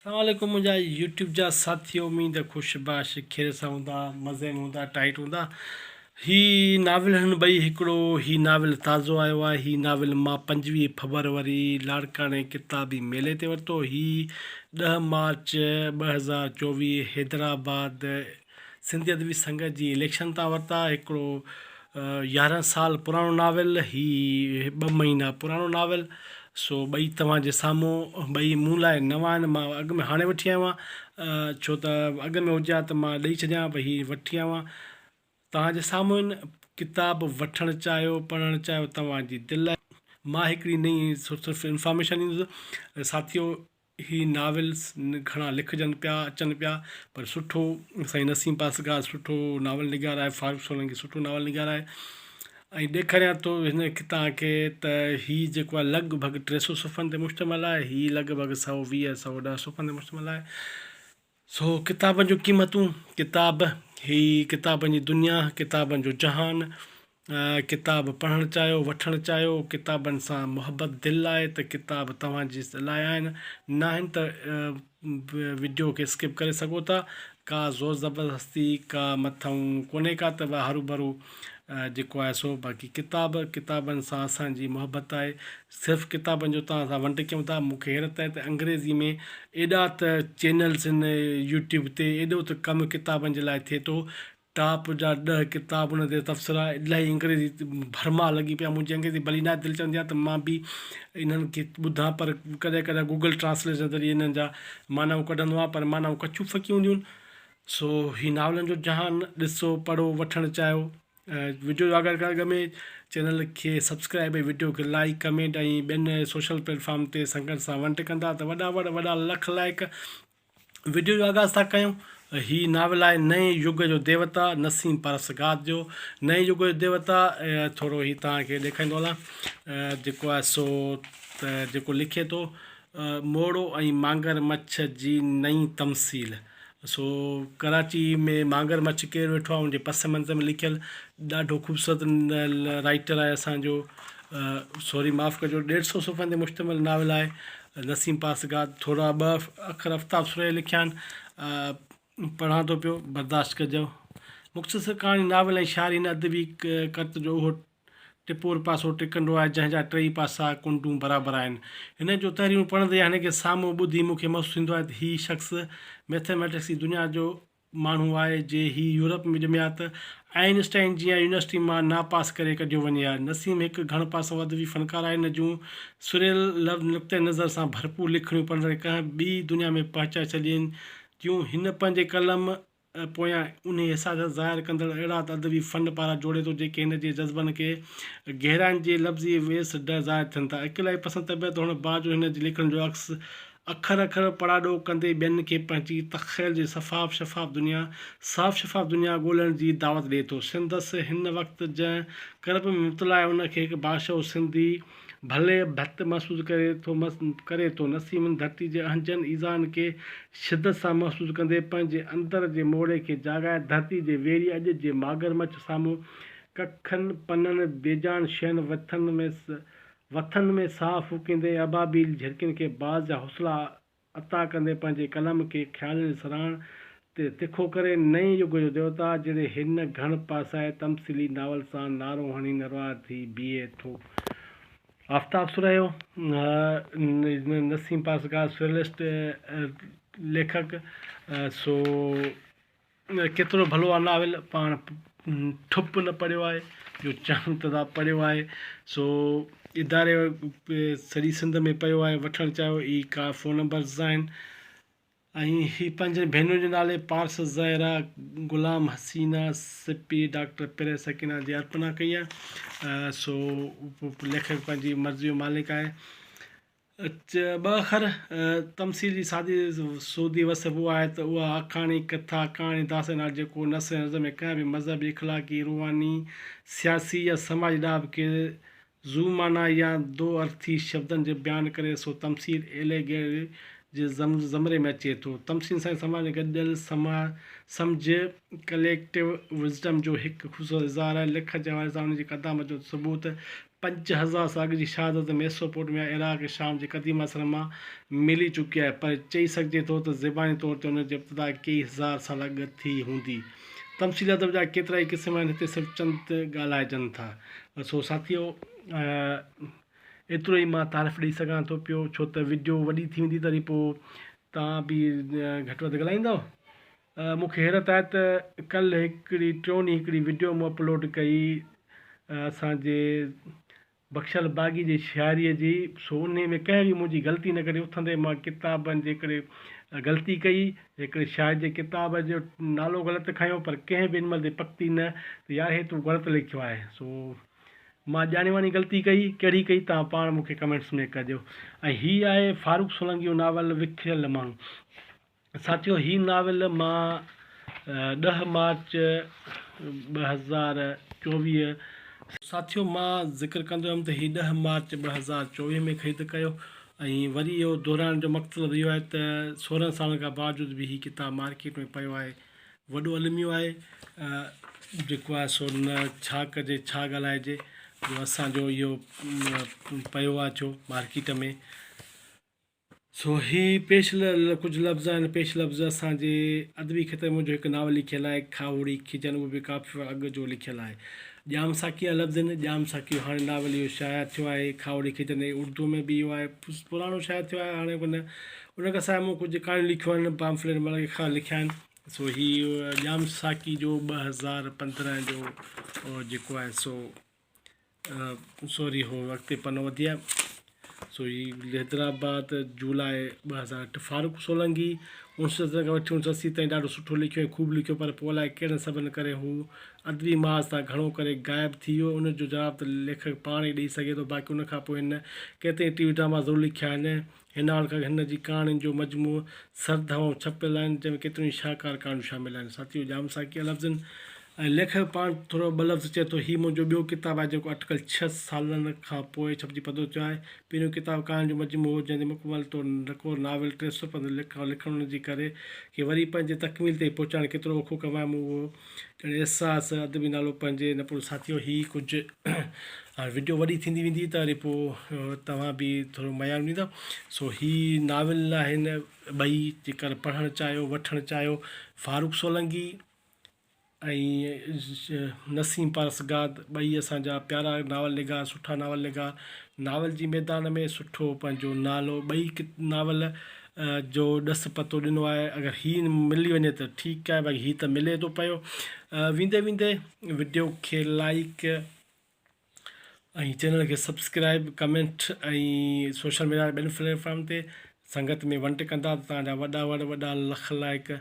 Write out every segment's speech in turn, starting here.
السلام عليڪم منهنجا يوٽيوب جا ساٿيو اميد خوش باش خير سان هوندا مزي ۾ هوندا ٽائيٽ هوندا هي ناول هن ٻئي هڪڙو هي ناول تازو آيو آهي هي ناول مان 25 فبروري لاڙڪاڻي ڪتابي ميلي تي ورتو هي 10 مارچ 2024 حيدرآباد سنڌي ادبي سنگت جي اليڪشن تان ورتا هڪڙو 11 سال پراڻو ناول هي ٻه مهينا پراڻو ناول سو ٻئي توهان جي سامهون ٻئي مون لاء نوان آهن مان اڳ ۾ هاڻي وٺي آيو آهيان ڇو ته اڳ ۾ هجي ها ته مان ڏئي ڇڏيان ها پر هي وٺي آيو آهيان توهان جي سامهون آهن ڪتاب وٺڻ چاهيو پڙهڻ چاهيو توهان جي دل آهي مان هڪڙي نئين صرف انفارميشن ڏيندس ساٿيو هي ناولس گهڻا لکجن پيا اچن پيا پر سٺو سائين نسيم پاسگار سٺو ناول نگار آهي فاروق سولنگي سٺو ناول نگار آهي ۽ ڏيکاريان ٿو هن توهان کي ته هي جيڪو آهي لڳ ڀڳ ٽي سو صفحن تي مشتمل آهي هي لڳ ڀڳ سو ويهه سو ڏهه صفحن تي مشتمل آهي سو ڪتابن جون قيمتون، ڪتاب، هي ڪتابن جي دنيا، ڪتابن جو جهان، ڪتاب پڙهڻ چاهيو، وٺڻ چاهيو، ڪتابن سان محبت دل آهي ته ڪتاب توهان جي لاء آهن، ناهن ته وڊيو کي اسڪپ ڪري سگهو ٿا، ڪا زور زبردستي ڪا مٿئون ڪونهي ڪا ته هروڀرو جيڪو آهي سو باقي ڪتاب ڪتابن سان اسان جي محبت آهي صرف ڪتابن جو توهان سان ونڊ ڪيون ٿا مون کي حيرت آهي ته انگريزي ۾ ايڏا ته چينلز آهن يوٽيوب تي ايڏو ته ڪم ڪتابن جي لاء ٿئي ٿو ٽاپ جا ڏهه ڪتاب ان تي تبصرا الاهي انگريزي ڀرما لڳي پيا منهنجي انگريزي ڀلي نه دل چوندي آهي ته مان به انهن کي ٻڌان پر ڪڏهن ڪڏهن گوگل ٽرانسليشن ذريعي انهن جا معنائون ڪڍندو آهيان پر معنائون ڪچيون ڦڪيون هونديون آهن سو هي ناولن جو جهان ڏسو پڙهو وٺڻ چاهيو وڊيو جو آغاز ڪرڻ اڳ ۾ چينل کي سبسڪرائب ۽ وڊيو کي لائيڪ ڪمينٽ ۽ ٻين سوشل پليٽ فارم تي سنگت سان ونڊ ڪندا ته وڏا وڏا وڏا لک لائيڪ وڊيو جو آغاز ٿا ڪيون هي ناول آهي نئين يگ جو ديوتا نسيم پرسگاد جو نئين يگ جو ديوتا ٿورو هي توهان کي ڏيکاريندو هلان جيڪو آهي سو ته جيڪو لکي ٿو موڙو ۽ مانگر مڇ جي نئين تمثيل سو ڪراچي ۾ مانگر مڇ ڪير ويٺو آهي ان جي پس منظر ۾ لکيل ڏاڍو خوبصورت رائيٽر آهي اسان جو سوري معاف ڪجو ڏيڍ سو صفحن تي مشتمل ناول آهي نسيم پاسگاد ٿورا ٻه اکر افتاب سرهي لکيا آهن پڙهان ٿو پيو برداشت ڪجو مختصر ڪهاڻي ناول ۽ شاعري هن ادبي ڪرت جو اهو ٽپور پاسو ٽڪنڊو آهي، جنهن جا ٽيئي پاسا، ڪنڊون، برابر آهن. هن جو تحريرون پڙهندي يا هن کي سامهون ٻڌي مون کي محسوس ٿيندو آهي ته هي شخص مئٿيميٽڪس جي دنيا جو ماڻهو آهي. جي هي يورپ ۾ ڄمي ها ته آئن اسٽائن جيان يونيورسٽي مان ناپاس ڪري ڪڍيو وڃي ها. نسيم هڪ گهڻ پاسائون ادبي فنڪار آهي. هن جون سريل لفظ نقطه نظر سان ڀرپور لکڻيون پڙهندڙ کي ڪنهن ٻي دنيا ۾ پهچائي ڇڏين ٿيون. هن پنهنجي قلم پويان انهي احساس ظاهر ڪندڙ اهڙا ته ادبي فن پارا جوڙي ٿو جيڪي هن جي جذبن کي گهراين جي لفظي ويس ڊ ظاهر ٿين ٿا. اڪيلائي پسند طبيعت هئڻ باوجود هن جي لکڻين جو عڪس اکر اکر پڙاڏو ڪندي ٻين کي پنهنجي تخيل جي صفاف شفاف دنيا صاف شفاف دنيا ڳولڻ جي دعوت ڏئي ٿو. سندس هن وقت جنهن ڪرب ۾ مبتلا آهي ان کي هڪ باشعور سنڌي ڀلي ڀت محسوس ڪري ٿو ڪري ٿو. نسيم هن ڌرتي جي اهنجن ايذائن کي شدت سان محسوس ڪندي پنهنجي اندر جي موڙي کي جاڳائي ڌرتي جي ويري اڄ جي ماگرمڇ سامهون ڪکن پنن بيجان شين وٿن ۾ وٿن ۾ ساهه ڦوڪيندي ابابيل جهرڪين کي باز جا حوصلا عطا ڪندي پنهنجي قلم کي خيالن جي سراڻ تي تکو ڪري نئين يگ جو ديوتا جهڙي هن گهڻ پاسائي تمثيلي ناول سان نعرو هڻي نروار ٿي بيهي ٿو. آفتاب سرهيو، نسيم پاسگار سريلسٽ ليکڪ، سو ڪيترو ڀلو آ ناول پاڻ ٺپ نه پڙهيو آهي جو چڱ تعداد پڙهيو آهي سو اداري سڄي سنڌ ۾ پيو آهي وٺڻ چاهيو اي ڪا فون نمبرز آهن ۽ هي پنهنجن ڀينرن جي نالي پارس زهرا غلام حسينه سپي ڊاڪٽر پريه سڪينه جي ارپنا ڪئي آهي سو ليکڪ پنهنجي مرضي جو مالڪ آهي ٻه اکر تمثيل جي سادي سودي وصف اها آهي ته اها آکاڻي، ڪٿا، ڪهاڻي، داستان آهي جيڪو نثر ۽ نظم ۾ ڪنهن به مذهبي، اخلاقي، روحاني، سياسي يا سماجي ڏاهپ کي ذو معنيٰ يا دو ارٿي شبدن جي بيان ڪري سو تمثيل، Allegory، جي زمري ۾ اچي ٿو. تمثيل انساني سماج ۾ گڏيل سمجهه، Collective Wisdom، جو هڪ خوبصورت اظهار آهي. لکت جي حوالي سان ان جي قدامت جو ثبوت. 5000 سال اڳ جي شهادت ميسوپوٽميا، عراق ۽ شام جي قديم اثرن مان ملي چڪي آهي، پر چئي سگهجي ٿو ته زباني طور تي ان جي ابتدا ڪيئي هزار سال اڳ ٿي هوندي. تمثيلي ادب جا ڪيترائي قسم آهن، هتي صرف چند ڳالهائجن ٿا. سو ساٿيو! ايترو ئي مان تعارف ڏئي سگهان ٿو پيو، ڇو ته وڊيو وڏي ٿي ويندي ته وري پوء توهان به گهٽ وڌ ڳالهائيندؤ. مون کي حيرت آهي ته ڪلهه هڪڙي ٽيون ڏينهن هڪڙي وڊيو مون اپلوڊ ڪئي اسان جي بخشل باغي جي شاعريء جي سو انهي ۾ ڪنهن به منهنجي غلطي نه ڪڍي اٿندي مان ڪتابن جي هڪڙي غلطي ڪئي هڪڙي شاعر جي ڪتاب جو نالو غلط کنيو پر ڪنهن به ان مهل تائين پڪتي نه ته يار هي تون غلط لکيو آهي سو مان ڄاڻي واڻي غلطي ڪئي ڪهڙي ڪئي توهان پاڻ مون کي ڪمينٽس ۾ ڪجو ۽ هي آهي فاروق سولنگي جو ناول وکريل ماڻهو ساٿيو هي ناول مان ڏهه مارچ 2024. ساٿيو مان ذڪر ڪندو هيم ته هي ڏهه مارچ 2024 ۾ خريد ڪيو ۽ وري اهو دهرائڻ جو مقصد اهو آهي ته سورهن سالن کان باوجود به هي ڪتاب مارڪيٽ ۾ پيو آهي وڏو الميو آهي جيڪو آهي سو نه ڇا ڪجي ڇا ڳالهائجي جو اسان جو اهو پيو آهي ڇو مارڪيٽ ۾. سو هي پيش ڪجهه لفظ آهن. پيش لفظ اسان جي ادبي خطي ۾ منهنجو هڪ ناول لکيل آهي کاهوڙي کجن اهو به ڪافي اڳ جو لکيل آهي. ڄام ساقي جا لفظ آهن. ڄام ساقي جو هاڻي ناول اهو شايع ٿيو آهي کاهوڙي کجن هي اردو ۾ به اهو آهي پراڻو شايع ٿيو آهي هاڻي ڪونه. ان کان سواء مون ڪجهه ڪهاڻيون لکيون آهن پامفليٽ مطلب لکيا آهن. سو هي ڄام ساقي جو 2015 جو جيڪو آهي سو سوري هو اڳتي پنو وڌي آيو سو هي حيدرآباد جولاء 2008 فاروق سولنگي 1970 کان وٺي 1980 تائين ڏاڍو سٺو لکيو ۽ خوب لکيو پر پوء الائي ڪهڙن سببن ڪري هو ادبي محاذ تان گهڻو ڪري غائب ٿي ويو ان جو جواب ته ليکڪ پاڻ ئي ڏئي سگهي ٿو باقي ان کان پوء هن ڪيترائي ٽي وي ڊراما ضرور لکيا آهن هن حال کان هن جي ڪهاڻين جو مجموعو سرد هوائون ڇپيل آهن، جنهن ۾ ڪيتريون ئي شاهڪار ڪهاڻيون شامل آهن. ساٿيو ڄام ساقيء لفظن ۽ ليکڪ پاڻ ٿورو ٻه لفظ چئي ٿو، هي منهنجو ٻيو ڪتاب آهي جيڪو اٽڪل ڇهه سالن کان پوء ڇپجي پڌرو ٿيو آهي. پهريون ڪتاب ڪهاڻين جو مجموعو هو، جنهن جي مڪمل طور نڪور ناول 300 پنڌ لکڻ ان جي ڪري کي وري پنهنجي تڪميل تائين پهچائڻ ڪيترو اوکو ڪم آهي، مون اهو ڄڻ احساس ادبي نالو پنهنجي نه پر ساٿيو هي ڪجهه هاڻي وڊيو وڏي ٿيندي ويندي ته وري پوء توهان به ٿورو ميار ڏيندا سو هي ناول آهن ٻئي جيڪر پڙهڻ چاهيو وٺڻ چاهيو فاروق سولنگي ۽ نسيم پارسگاد ٻئي اسان جا پيارا ناول نگار سٺا ناول نگار ناول جي ميدان ۾ سٺو پنهنجو نالو ٻئي ناول جو ڏس پتو ڏنو آهي اگر هي ملي وڃي ته ٺيڪ آهي باقي هي ته ملي ٿو پيو ويندي ويندي وڊيو کي لائڪ ۽ چينل کي سبسڪرائب ڪمينٽ ۽ سوشل ميڊيا ٻين پليٽ فارم تي سنگت ۾ ونڊ ڪندا ته توهان جا وڏا وڏا وڏا لک لائق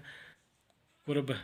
قرب.